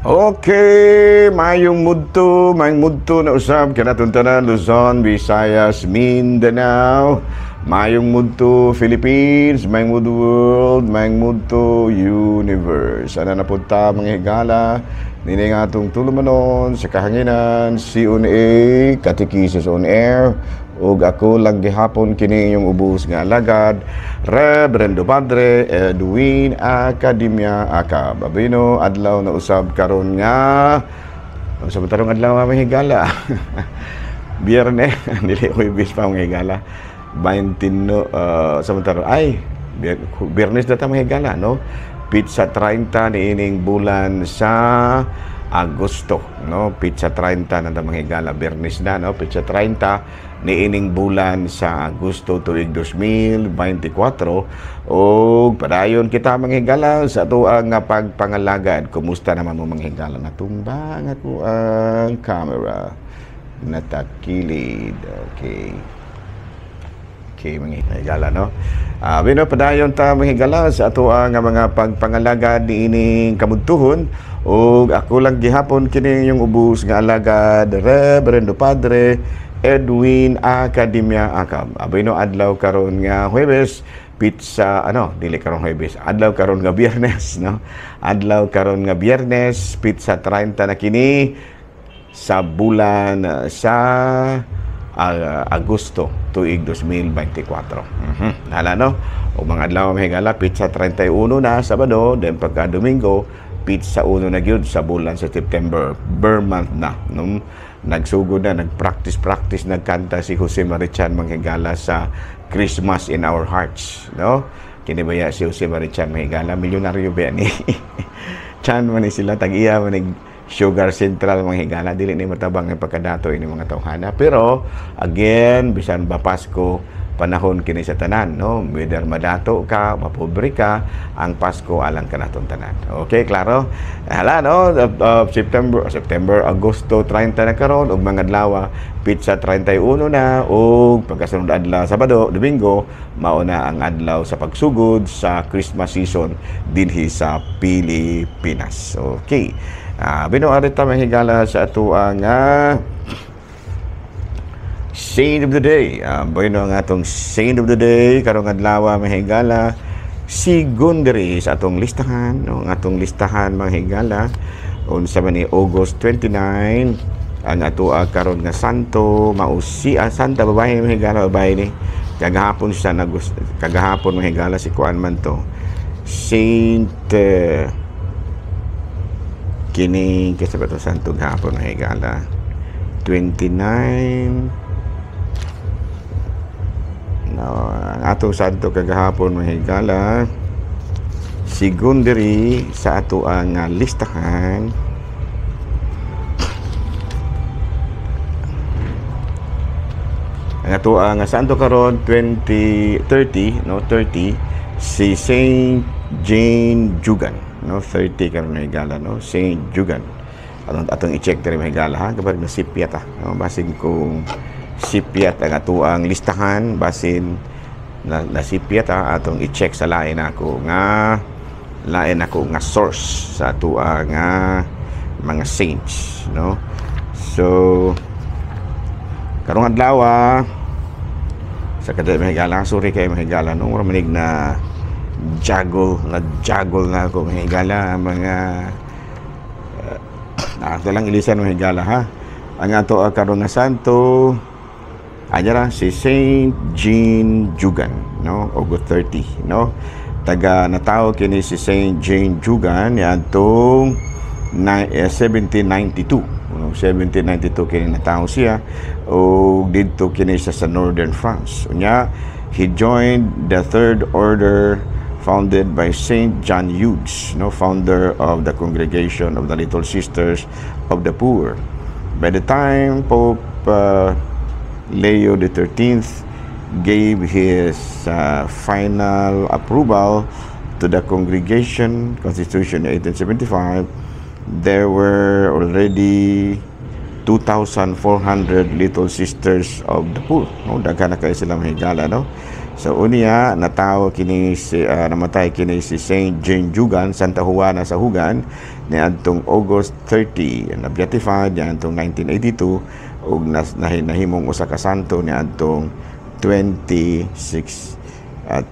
Okay, mayong mudto na usab kanatong tanan, Luzon, Visayas, Mindanao, mayong mudto Philippines, mayong mudto world, mayong mudto universe. Ana na punta, mga higala, nini nga atong tulumanon sa kahanginan, C1A, Katekisis on Air, ug ako lang gihapon kini inyong ubos nga alagad, Reverendo Padre Edwin Academia Acab. Abino, adlaw na usab karon nga sa tarong adlaw nga, mga higala. Biyernes, dili Huwebes pa, mga higala. 20 no, sa tarong ay Biyernes na ta, mga higala, no? Petsa 30 niining bulan sa Agosto, no? Petsa 30 na ta, mga higala, Biyernes na, no? Petsa 30 niining bulan sa Agosto tuig 2024 ug padayon kita, mga higala, sa atoang nga pagpangalagad. Kumusta naman mo, mga higala? Natumba nga ko ang camera, natakilid. Okay, mga higala, no? Bino, padayon ta, mga higala, sa atoang nga mga pagpangalagad niining kamudtuhon ug ako lang gihapon kini yung ubos nga alagad, Reverendo Padre Edwin Academia Acab. Abino, adlaw karon nga Huwebes, petsa ano, dili karon Huwebes, adlaw karon nga Biyernes, no? Adlaw karon nga Biyernes, petsa 30 na kini sa bulan sa Agosto tuig 2024. Hala, no? O mga adlaw, mga higala, petsa 31 na Sabado, then pagka Domingo, petsa 1 na gyud sa bulan sa September, ber month na, no? Nagsugod na, nag-practice-practice, nagkanta si Jose Mari Chan, mga higala, sa Christmas in Our Hearts, no? Kini baya si Jose Mari Chan, mga higala, milyonaryo ba ni? Chan man ni sila, tag-iya man ni Sugar Central, mga higala, dili ni matabang ang pagkadato ini mga tawhana. Pero again, bisan ba Pasko, panahon kini sa tanan, no? Whether madato ka, mapobre ka, ang Pasko alang kanatong tanan. Okay, klaro? Hala, no? September, September, Agosto 30 na karon ug mga adlaw, petsa 31 na ug pagkasunod adlaw Sabado, Domingo, mao na ang adlaw sa pagsugod sa Christmas season dinhi sa Pilipinas. Okay. Bino ari ta, mahigala, sa atoang Saint of the Day. Bueno, ang atong Saint of the Day karong adlaw, mahigala, si Gundiri sa atong listahan, no? Ang atong listahan, mga higala, unsa man ni August 29 ang atoa karon nga santo mao si santa babae, mga higala, babae ni. Kagahapon siya nag kagahapon, mga higala, si kuan man to. Saint kini kasi ba to santo gahapon, mga higala? 29, no, ang atong santo kagahapon, mga higala, si Gundiri sa ato ang listahan. Ang ato ang santo karon 20 30, no, 30, si Saint Jane Jugan, no? 30 karon, mga higala, no? Saint Jugan. Atong i-check diri, mga higala, ha, kapag nasipyat ah, no? Basin kung sipyat ang atoang listahan, basin na nasipyat ah, atong i-check sa lain ako nga source sa atoa nga mga saints, no? So karong adlaw sa kada, mga higala, sorry kay, mga higala, no, mura manig na juggle na juggle na ako, mga higala, mga ato lang ilisan, mga higala, ha. Ang ato karon nga santo anya si Saint Jean Jugan, no? August 30, no? Taga natawo kini si Saint Jean Jugan niadtong 1792, no? 1792 kini natawo siya ug didto kini siya sa Northern France. Unya he joined the Third Order founded by Saint John Hughes, no, founder of the Congregation of the Little Sisters of the Poor. By the time Pope Leo XIII gave his final approval to the congregation constitution in 1875, there were already 2,400 Little Sisters of the Poor. No? Daghan na kayo sila, mahigala, no? So unya natawo kini si namatay kini si Saint Jane Jugan, Santa Juana sa Jugan, niadtong August 30. Na beatified niadtong 1982 ug nahimong usa ka santo niadtong 26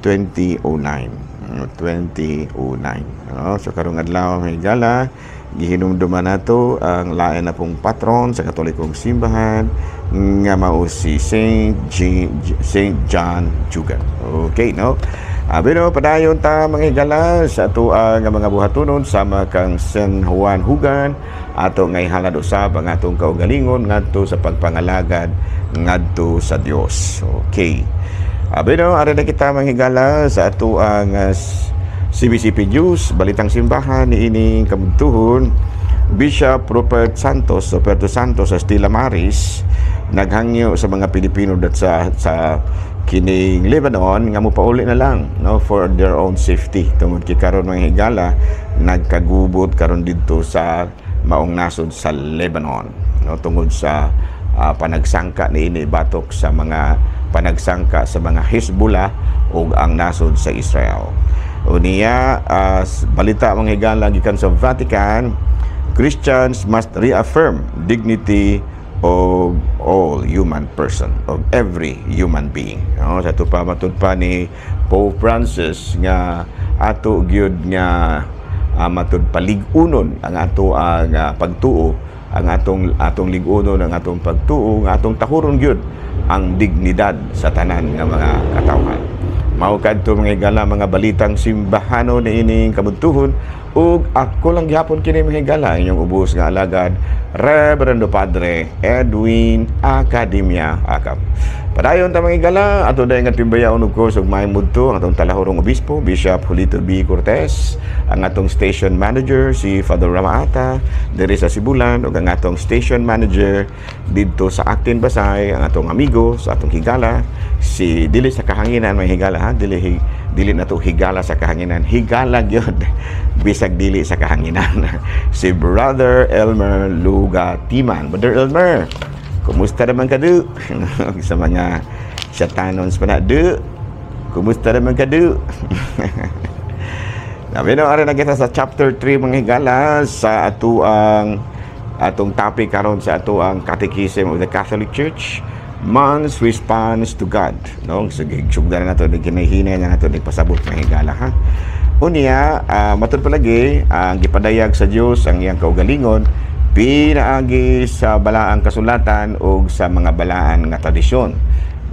2009. 2009, no? So karong adlaw, mga higala, gihinumduman nato ang lain na pong patron sa Katolikong Simbahan nga mao si Saint John Jugan. Okay, no? Abi no, padayon ta, mga higala, sa ato nga mga buhatonon sama kang San Juan Jugan. Ato ngay halad usab ang atong kaugalingon ngadto sa pagpangalagad ngadto sa Dios. Okay. Abi no, ari na kita, mga higala, sa ato ang CBCP News, Balitang Simbahan niining kabugtuhon. Bishop Rupert Santos, Ruperto Santos sa Stella Maris, naghangyo sa mga Pilipino dat sa kining Lebanon nga mopauli na lang, no, for their own safety tungod kay karon, mga higala, nagkagubot karon didto sa maong nasod sa Lebanon, no, tungod sa panagsangka niini batok sa mga panagsangka sa mga Hezbollah ug ang nasod sa Israel. Unya, balita, mga higala, gikan sa Vatican, Christians must reaffirm dignity of all human person, of every human being. No, sa ato pa, matud pa ni Pope Francis nga ato gyud nga matud palig-unon ang ato ang pagtuo, ang atong lig-unon ang atong pagtuo nga atong tahuron gyud ang dignidad sa tanan nga mga katawhan. Mao kadto, mga higala, mga balitang simbahano niining kabugtuhon, ug ako lang gihapon kini, mga higala, inyong ubos nga alagad, Reverendo Padre Edwin Academia Acap. Padayon ta, mga higala, ato dayon nga timbayaon og course ug maayong mudto ang atong talahurong obispo, Bishop Julito B. Cortez, ang atong station manager si Father Ramaata diri sa Sibulan ug ang atong station manager didto sa Actin Basay, ang atong amigo sa atong higala, si dili sa kahanginan, may higala ha, dili dili na to higala sa kahanginan, higala gyud bisag dili sa kahanginan, si Brother Elmer Lugatiman. Brother Elmer, kumusta naman ka du? Sa mga Siatanons pa na, du, kumusta naman ka du? Sabi no, ari na kita sa chapter 3, mga higala, sa atuang atong topic karon sa atuang Catechism of the Catholic Church, man's response to God, no? Sige, sugdan na nato, ginahinay na nato pasabot, mga higala, ha. Unya, matud palagi ang gipadayag sa Dios ang iyang kaugalingon pinaagi sa balaang kasulatan ug sa mga balaan nga tradisyon.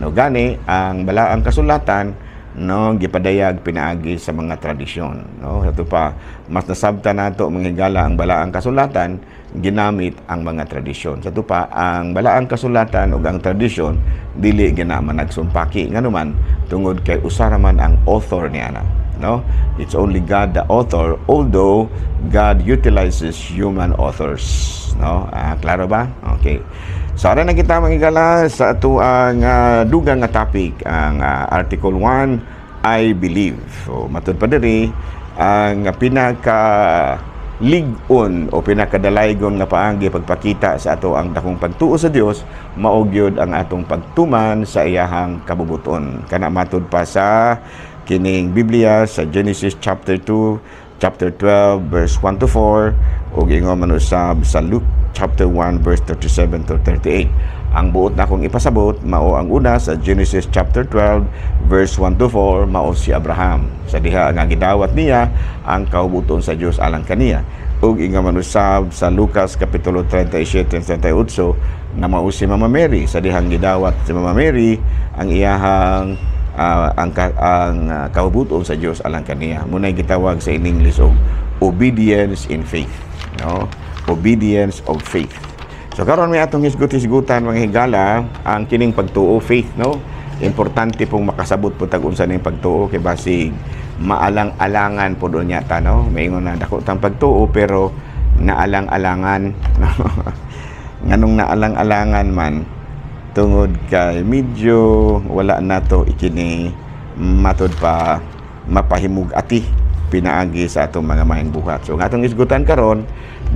No, gani ang balaang kasulatan, no, gipadayag pinaagi sa mga tradisyon, no? Ato pa mas nasabtan nato, mga higala, ang balaang kasulatan ginamit ang mga tradisyon. Sa pa ang balaang kasulatan ug ang tradisyon dili gina managsumpaki, nganuman tungod kay usa ra man ang author niana, no? It's only God the author, although God utilizes human authors, no? Klaro ba? Okay. So ara na kita, mga higala, sa ato ang dugang nga topic, ang Article 1, I believe. So matud pa diri, ang pinaka lig-on o pinakadalaygon nga paagi pagpakita sa ato ang dakong pagtuo sa Dios mao gyud ang atong pagtuman sa iyahang kabubuton. Kana matud pa sa kining Biblia sa Genesis chapter 2, chapter 12 verse 1 to 4 ug ingon man usab sa Luke chapter 1 verse 37 to 38. Ang buot na akong ipasabot mao ang una sa Genesis chapter 12 verse 1 to 4, mao si Abraham sa diha nga gidawat niya ang kaubuton sa Dios alang kaniya, ug ingon man usab sa Lucas kapitulo 37 38 nga mao si Mama Mary sa dihang gidawat si Mama Mary ang iyahang ang kaubuton sa Dios alang kaniya. Munay gitawag sa in English og obedience in faith, no? Obedience of faith. So karon may atong hisgot-hisgutan, mga higala, ang kining pagtuo, faith, no? Importante pong makasabot po tag unsa ning pagtuo kay basig maalang-alangan po doon yata, no? Maingon na dako tang pagtuo pero naalang-alangan, no? Nganong naalang-alangan man? Tungod kay medyo wala nato ikini matud pa mapahimug-ati pinaagi sa atong mga maayong buhat. So ang atong isgutan karon,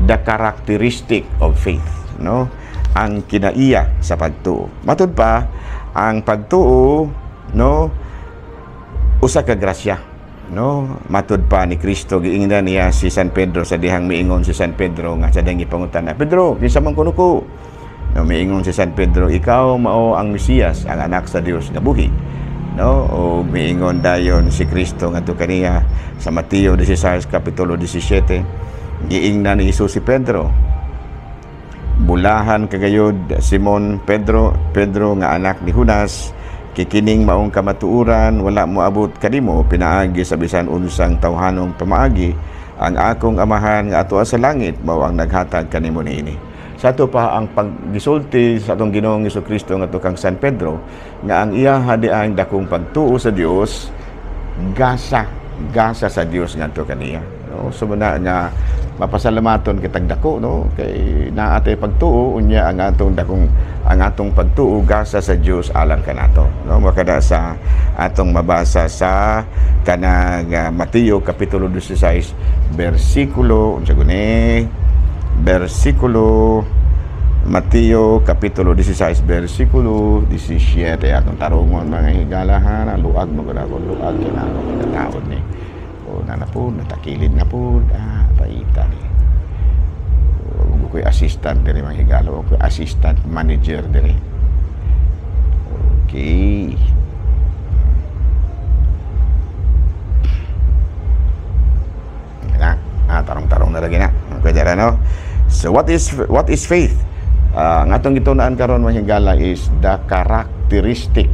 the characteristic of faith, no? Ang kinaiya sa pagtuo. Matud pa ang pagtuo, no, Usa ka grasya, no? Matud pa ni Kristo, giingnan niya si San Pedro sa dihang miingon si San Pedro nga sa dihang gipangutana, "Pedro, kinsa man kuno ko?" No, miingon si San Pedro, "Ikaw mao ang Mesiyas, ang anak sa Dios nga buhi." No, o miingon dayon si Kristo ngadto kaniya sa Mateo 16 kapitulo 17, giingnan ni Jesus si Pedro, "Bulahan kagayod Simon Pedro, Pedro nga anak ni Junas, kikining maong kamatuoran wala moabot kanimo pinaagi sa bisan unsang tawhanong pamaagi. Ang akong Amahan nga atoa sa langit mao ang naghatag kanimo niini." Sa ato pa, ang paggisulti sa atong Ginoong Kristo nga kang San Pedro nga ang iya hadiang dakong pagtuo sa Dios gasa gasa sa Dios ngadto kaniya, no? So muna nga mapasalamaton kitag dako, no, kay naa tay pagtuo, unya ang atong pagtuo gasa sa Dios alang kanato, no? Makada sa atong mabasa sa kanang Mateo kapitulo 16 bersikulo, unsa guni bersikulo? Mateo kapitulo 16 bersikulo 17, atong tarungon, mga higala, ha. Luag mo gud ako, luag kay na ako taon ni o na na po, natakilid na po, ah, paita ni. O ko'y assistant diri, mga higala, o ko'y assistant manager diri. Okay. Na, ah, tarong-tarong na lagi na. Okay, dara, no? So what is faith? Ang atong gitunaan karon, mga higala, is the characteristic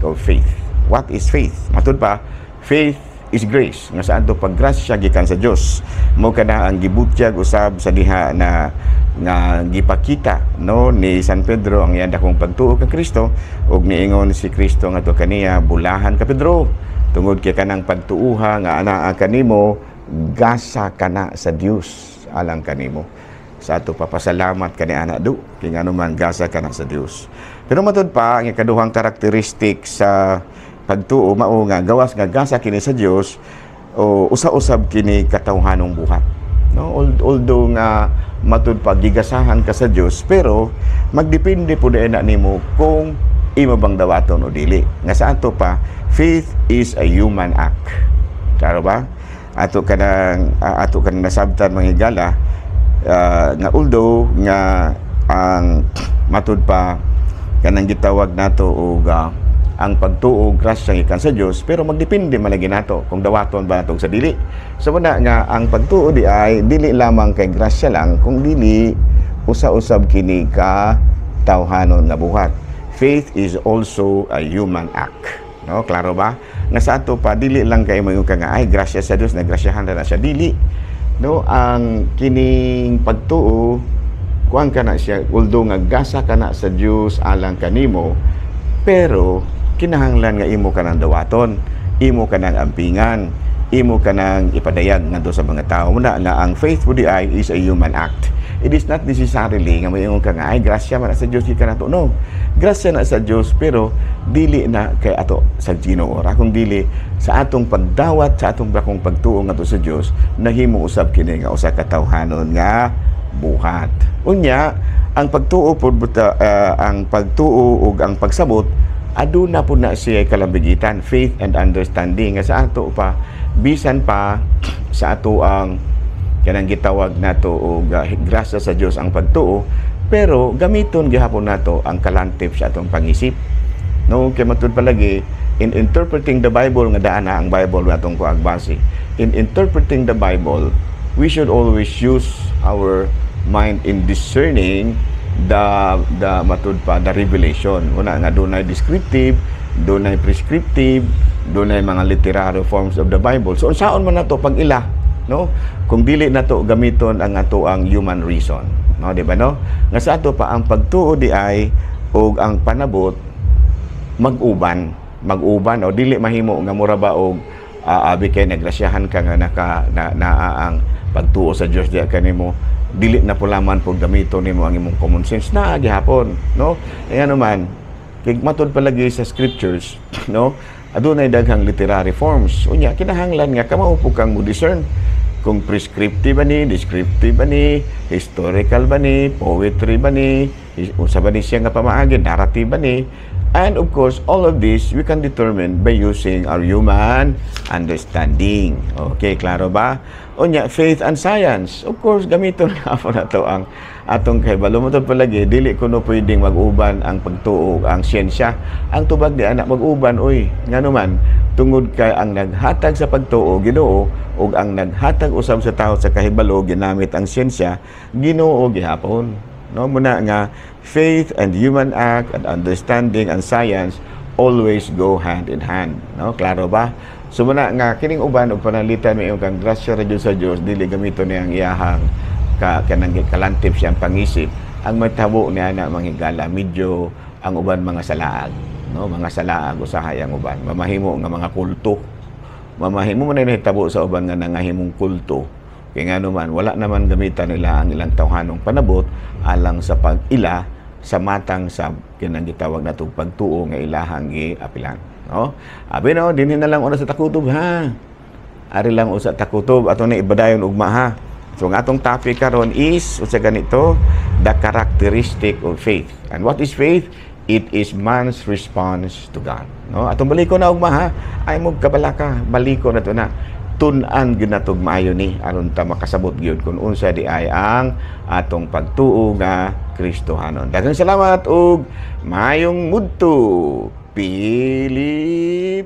of faith. What is faith? Matud pa, faith is grace. Nga sa ato paggrasya gikan sa Dios. Mo kana ang gibutyag usab sa diha na nga gipakita, no, ni San Pedro ang iyang dakong pagtuo kang Kristo ug niingon si Kristo ngadto kaniya, "Bulahan ka, Pedro, tungod kay kanang pagtuuha nga anaa kanimo gasa kana sa Dios alang kanimo." Sa ato, papasalamat kani ana do kay ngano man gasa kana sa Dios. Pero matud pa, ang ikaduhang karakteristik sa pagtuo mao nga gawas nga gasa kini sa Dios o usa-usab kini katawhanong buhat, no? Although nga matud pa gigasahan ka sa Dios, pero magdepende pud na nimo kung imo bang dawaton o dili. Nga sa ato pa, faith is a human act. Klaro ba? Ato kanang nasabtan, mga higala, nga although nga ang matud pa kanang gitawag nato og ang pagtuo grasya gikan sa Dios, pero magdepende man lagi nato kung dawaton ba nato sa dili. So muna nga ang pagtuo di ay dili lamang kay grasya lang, kung dili usa-usab kini ka tawhanon nga buhat. Faith is also a human act, no? Klaro ba? Nga sa ato pa, dili lang kay moingon ka nga, "Ay, grasya sa Dios, nagrasyahan na siya." Dili, no? Ang kining pagtuo, kuan ka na siya, although nga gasa ka na sa Dios alang kanimo, pero kinahanglan nga imo ka nang dawaton, imo ka nang ampingan, imo ka nang ipadayag ngadto sa mga tao. Muna nga ang faith po di ay is a human act. It is not necessarily nga moingon ka nga, "Ay, grasya man na sa Dios ka nato." No, grasya na sa Dios, pero dili na kay ato sa Ginoo ra, kung dili sa atong pagdawat sa atong dakong pagtuo ngadto sa Dios, nahimo usab kini nga usa ka tawhanon nga buhat. Unya ang pagtuo pod, ang pagtuo ug ang pagsabot aduna pud na siya kalambigitan, faith and understanding. Nga sa ato pa, bisan pa sa ato ang kanang gitawag nato og grasya sa Dios ang pagtuo, pero gamiton gihapon nato ang kalantip sa atong pangisip, no? Kay matud palagi, in interpreting the Bible, nga daan na ang Bible atong kuag base, in interpreting the Bible, we should always use our mind in discerning the matud pa, the revelation. Una nga dunay descriptive, dunay prescriptive, dunay mga literary forms of the Bible. So unsaon man nato pag ila, no, kung dili nato gamiton ang ato ang human reason, no? Di ba, no? Nga sa ato pa, ang pagtuo di ay ug ang panabot mag-uban, mag-uban o dili mahimo nga mura ba og abi kay nagrasyahan ka nga naka na, naa ang pagtuo sa Dios diya kanimo, dili na pulaman pug gamiton nimo ang imong common sense na gihapon, no? Kaya naman kay matud palagi sa scriptures, no, adunay daghang literary forms. Unya kinahanglan nga kamao po kang mo discern kung prescriptive ba ni, descriptive ba ni, historical ba ni, poetry ba ni, unsa ba ni siya nga pamaagi, narrative ba ni. And of course, all of this we can determine by using our human understanding. Okay, klaro ba? Unya, faith and science. Of course, gamiton na po nato ang atong kahibalo mo palagi, dili kuno pwedeng mag-uban ang pagtuo, ang siyensya. Ang tubag di anak mag-uban, uy. Ngano man, tungod kay ang naghatag sa pagtuo, Ginoo, ug ang naghatag usab sa tao sa kahibalo ginamit ang siyensya, Ginoo gihapon. No, muna nga faith and human act and understanding and science always go hand in hand. No, klaro ba? So muna nga kining uban og pananglitan may kang grasya ra sa Dios, dili gamiton niyang iyahang ka kanang kalantip siyang pangisip. Ang matabo niya na, mga higala, medyo ang uban mga salaag, no, mga salaag usahay ang uban, mamahimo nga mga kulto. Mamahimo man na nahitabo sa uban nga nangahimong kulto, kay ngano man, wala naman gamitan nila ang ilang tawhanong panabot alang sa pag-ila sa matang sa kinang gitawag natong pagtuo nga ilahang giapilan, no? Abi no, dinhi na lang una sa takutob, ha. Ari lang usa takutob ato na ibadayon ugma, ha. So ang atong topic karon is unsa ganito? The characteristic of faith. And what is faith? It is man's response to God, no? Atong baliko na ugma, ha. Ay mo kabalaka, baliko na to na tun-an gyud natog maayo ni aron ta makasabot gyud kung unsa di ay ang atong pagtuo nga Kristohanon. Daghang salamat ug maayong mudto, Pilipinas.